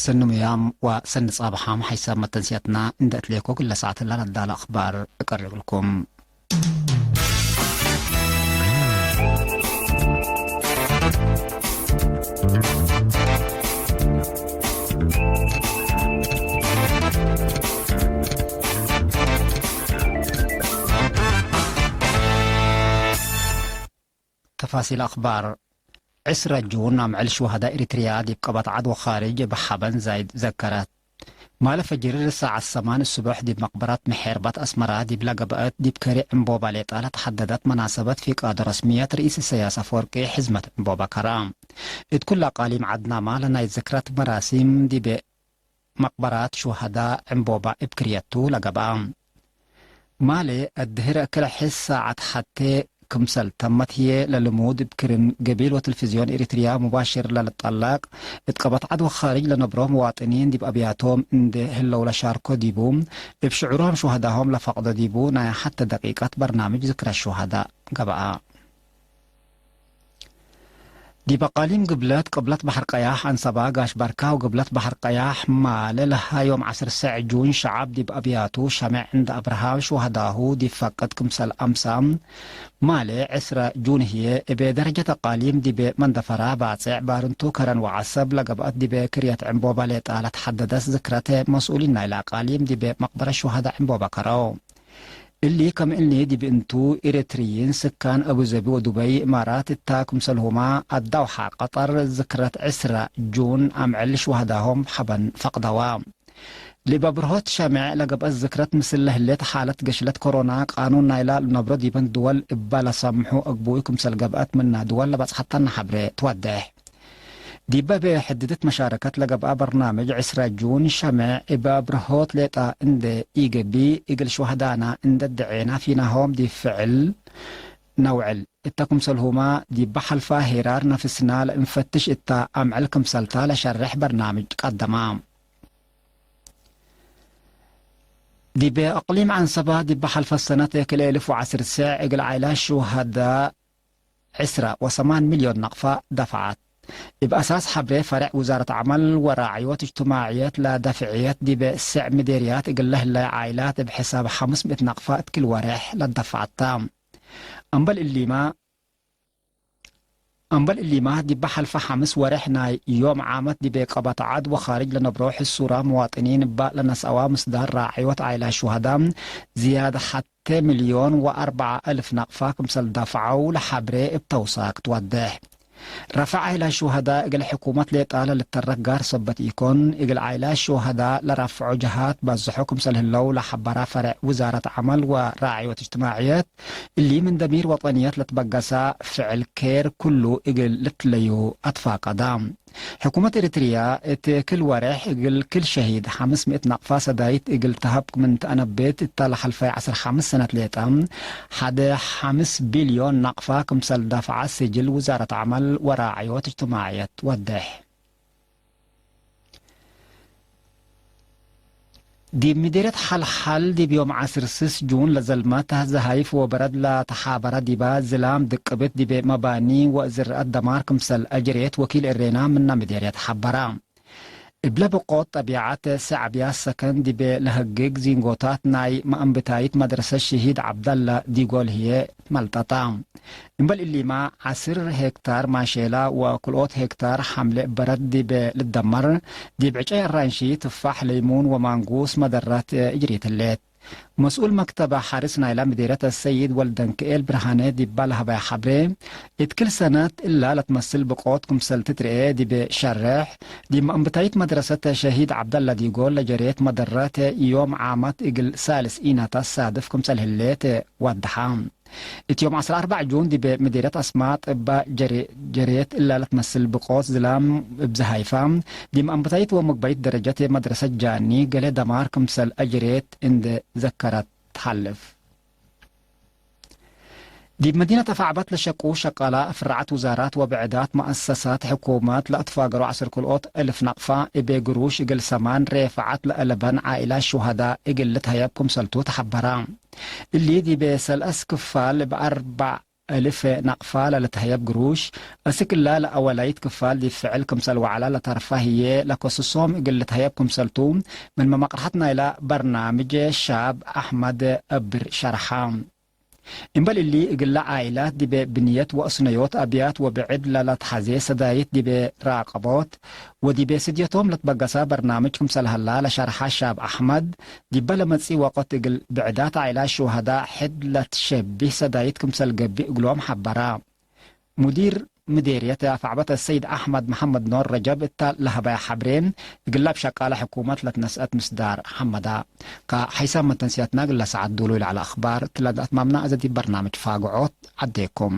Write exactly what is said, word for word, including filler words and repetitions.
ሰኒ ሙያም ወሰኒ ጻብሓም ሐይሳብ መተንስያትና እንደ እትሌኮ ክለ ሳዕት ለነዳለ አኽባር እቀርብልኩም። ተፋሲል አኽባር። ዕስረ ጁን አምዕል ሹሀዳእ ኤሪትርያ ዲብ ቀበት ዐድ ወኻርጅ እብ ሐበን ዛይድ ዘከረት። ማለ ፈጅር ሰዓት ሰማን ሱብሕ ዲብ መቅበረት ምሔርበት አስመራ ዲብ ለገብአት ዲብ ከሪ ዕንቦባ ሌጣ ለተሐደደት መናሰበት ፊቃዶ ረስምየት ርኢስ ኢሰያስ አፈወርቂ ሕዝመት ዕንቦባ ከራ። እት ኩለ አቃሊም ዐድናማ ለናይ ዝክረት መራሲም ዲብ መቅበራት ሹሀዳእ ዕንቦባ እብ ክርየቱ ለገብአ። ማሌ፣ አድህር እክለ ሕስ ሳዐት ሐቴ ክምሰል ተመት ህዬ፣ ለልሙድ እብ ክርን ገቢል ወትልፍዝዮን ኤሪትርያ ሙባሽር ለልጠለቅ፣ እት ቀበት ዐድ ወኻርጅ ለነብሮ መዋጥኒን ዲብ አብያቶም እንዴ ህለው ለሻርኮ ዲቡ፣ እብ ሽዑሮም ሹሀዳሆም ለፈቅዶ ዲቡ፣ ናይ ሐቴ ደቂቀት በርናምጅ ዝክረ ሹሀዳእ ገብአ። ዲብ አቃሊም ግብለት ቅብለት በሐር ቀያሕ አንሰባ፣ ጋሽ በርካ ወግብለት በሐር ቀያሕ ማሌ ለሀ ዮም ዐስር ሰዕ ጁን ሸዐብ ዲብ አብያቱ ሸሜዕ እንደ አብርሃ ሹሀዳሁ ዲብ ፈቅድ ክምሰል አምሳ። ማሌ ዕስረ ጁን ህዬ እቤ ደረጀት አቃሊም ዲቤ መንደፈራ፣ ባጼዕ፣ ባርንቱ፣ ከረን ወዐሰብ ለገብአት ዲቤ ክርየት ዕንቦባ ሌጣ ለተሐደደት ዝክረተ መስኡሊን ናይለ አቃሊም ዲቤ መቅበረት ሹሀዳእ ዕንቦባ ከረው። እሊ ከም እሊ ዲብ እንቱ፣ ኤረትርይን ስካን አቡዘቢ ወዱበይ እማራት እታ ክምሰልሁማ አዳውሐ ቀጠር ዝክረት ዕስረ ጁን አምዕል ሹሀዳሆም ሐበን ፈቅደዋ። ለእብ አብርሆት ሸሜዕ ለገብአት ዝክረት ምስል ለህሌት ሓለት ገሽለት ኮሮና፣ ቃኑን ናይላ ለነብሮ ዲበን ድወል እባ ለሰምሑ አግቡይ ክምሰል ገብአት ምና ድወል ለበጽሐተነ ሐብሬ ትወዴሕ። ዲበ እብ ሕድድት መሻረከት ለገብአ በርናምጅ ዕስረ ጁን ሸሜዕ እብ አብርሆት ሌጣ እንዴ ኢገብእ፣ እግል ሹሀዳና እንዴ ደዔና ፊናሆም ዲብ ፍዕል ነውዕል። እተ ክምሰልሁመ ዲበ ሐልፋ ሄራር ነፍስና ለእንፈትሽ እተ አምዕል ክምሰልታ ለሸሬሕ በርናምጅ ቀደማ። ዲበ አቅሊም ዐንሰባ ዲበ ሐልፈ ሰነት ክልኤ እልፍ ወዐስር ሰዕ እግል ዓይላት ሹሀዳእ ዕስረ ወሰማን ሚልዮን ነቅፋ ደፍዐት። እብ አሳስ ሐብሬ ፈሬዕ ውዛረት ዐመል ወራዕዮት እጅትማዕየት ለደፍዕየት ዲበ ስዕ ምዴርያት እግል ለህለ ዓኢላት እብ ሕሳብ ሐምስ ምእት ነቅፋ እት ክል ወሬሕ ለደፍዐት ተ። እምበል እሊመ፣ እምበል እሊመ፣ ዲበ ሐልፈ ሐምስ ወሬሕ ናይ ዮም ዓመት ዲበ ቀበት ዐድ ወኻርጅ ለነብሮ ሕሱራ መዋጥኒን እበ ለነስአዋ ምስዳር ራዕዮት ዓኢላት ሹሀዳ ዝያድ ሐ ተ ሚልዮን ወአርበዐ እልፍ ነቅፋ ክምሰል ደፍዐው ለሐብሬ እብ ተውሳክ ትወዴሕ። ረፈዕ ሀይለ ሹሀዳ እግል ሕኩመት ሌጣ ለልተረክ ጋር ሰበት ኢኮን፣ እግል ዓይላት ሹሀዳ ለረፍዖ ጀሃት በዝሖ ክምሰል ህለው ለሐበረ ፈሬዕ ውዛረት ዐመል ወራዕዮት እጅትማዕየት፣ እሊ ምን ደሚር ወጠንየት ለትበገሰ ፍዕል ኬር ክሉ እግል ልትለዩ አትፋቀዳ። ሕኩመት ኤሪትርያ እት ክል ወሬሕ እግል ክል ሸሂድ ሐምስ ምእት ነቅፋ ሰዳይት እግል ተሀብ ምን ተአነብት፣ እተ ለሐልፈ ዐስር ሐምስ ሰነት ሌጠ ሐደ ሐምስ ቢልዮን ነቅፋ ክምሰል ደፍዐት ስጅል ውዛረት ዐመል ወራዕዮት እጅትማዕየት ወዴሕ። ዲብ ምዴርየት ሐልሐል ዲብ ዮም ዐስር ስስ ጁን ለዘልመት ተህዘ ሀይፍ ወበረድ ለተሓበረ ዲበ ዝላም ድቅብት ዲብ መባኒ ወዝርአት ደማር ክምሰል አጅሬት ወኪል እሬና ምነ ምዴርየት ሐበረ። እብለ ብቆት ጠቢዐት ሰዕብያት ሰከን ዲብ ለህግግ ዚንጎታት ናይ መአንብታይት መድረሰት ሸሂድ ዐብደለ ዲጎል ህዬ ትመልጠጠ። እምበል እሊመ፣ ዐስር ሄክታር ማሼላ ወክልኦት ሄክታር ሐምሌ በረድ ዲብ ልደመር፣ ዲብ ዕጨይ አራንሺ፣ ትፋሕ፣ ለይሙን ወማንጉስ መደረት እጅሪት ህሌት። መስኡል መክተበ ሐርስ ናይላ ምዴርየት አሰይድ ወልደንክኤል ብርሃነ ዲባ ለሀበየ ሐብሬ፣ እት ክል ሰነት እላ ለትመስል ብቆት ክምሰል ትትርኤ ዲብ ሸሬሕ፣ ዲብ መአንብታይት መድረሰት ሸሂድ ዐብደላ ዲጎል ለጀሬት መደረት ዮም ዓመት እግል ሳልስ ኢነታ ሳድፍ ክምሰል ህሌት ወደሐ። እት ዮም ዐስር አርበዕ ጁን ዲብ ምዴርየት አስማጥ እባ ጀሬ-፣ ጀሬት እላ ለትመስል ብቆት ዝላም እብ ዘሃይፋ፣ ዲብ አንብታይት ወመግባይት ደረጀት መድረሰት ጃኒ ገሌ ደማር ክምሰል አጅሬት እንዴ ዘከረት ተሐልፍ። ዲብ መዲነት አፍዐበት ለሸቁ ሸቃላ ፍራዐት ውዛራት ወብዕዳት መአሰሳት ሕኩመት ለአትፋገሮ ዐስር ክልኦት እልፍ ናቅፋ እቤ ግሩሽ እግል ሰማን ሬፍዐት ለአለበን ዓኢላት ሹሀዳ እግል ልትሀየብ ክምሰልቱ ተሐበራ። እሊ ዲብ ሰልአስ ክፋል እብ አርበዕ እልፍ ናቅፋ ለልትሀየብ ግሩሽ፣ እስክ እላ ለአወላይት ክፋል ዲብ ፍዕል ክምሰል ወዐላ ለተርፋ ህዬ ለከስሶም እግል ልትሀየብ ክምሰልቱ፣ ምን መመቅርሐት ናይላ በርናምጅ ሻብ አሕመድ እብር ሸርሐ። እምበል እሊ፣ እግለ ዓኢላት ዲበ ብንየት ወእስነዮት አብያት ወብዕድ ለለትሐዜ ሰዳይት ዲበ ራቀቦት ወዲበ ስድየቶም ለትበገሰ በርናምጅ ክምሰል ሀላ ለሸርሐ ሻብ አሕመድ፣ ዲበ ለመጽእ ወቅት እግል ብዕዳት ዓኢላት ሹሀዳእ ሕድ ለትሸቢህ ሰዳይት ክምሰል ገብእ እግሎም ሐበረ። ሙዲር ምዴርየት አፍዐበት ሰይድ አሕመድ መሐመድ ኖር ረጀብ እተ ለሀበያ ሐብሬ፣ እግለ እብ ሸቃለ ሕኩመት ለትነስአት ምስዳር ሐመዳ። ከሐይሳም መተንስያትና እግለ ሰዓት ዶሎይ ለዐለ አኽባር እትለ አትማምና። አዜ ዲብ በርናምጅ ፋግዖት ዐዴኩም።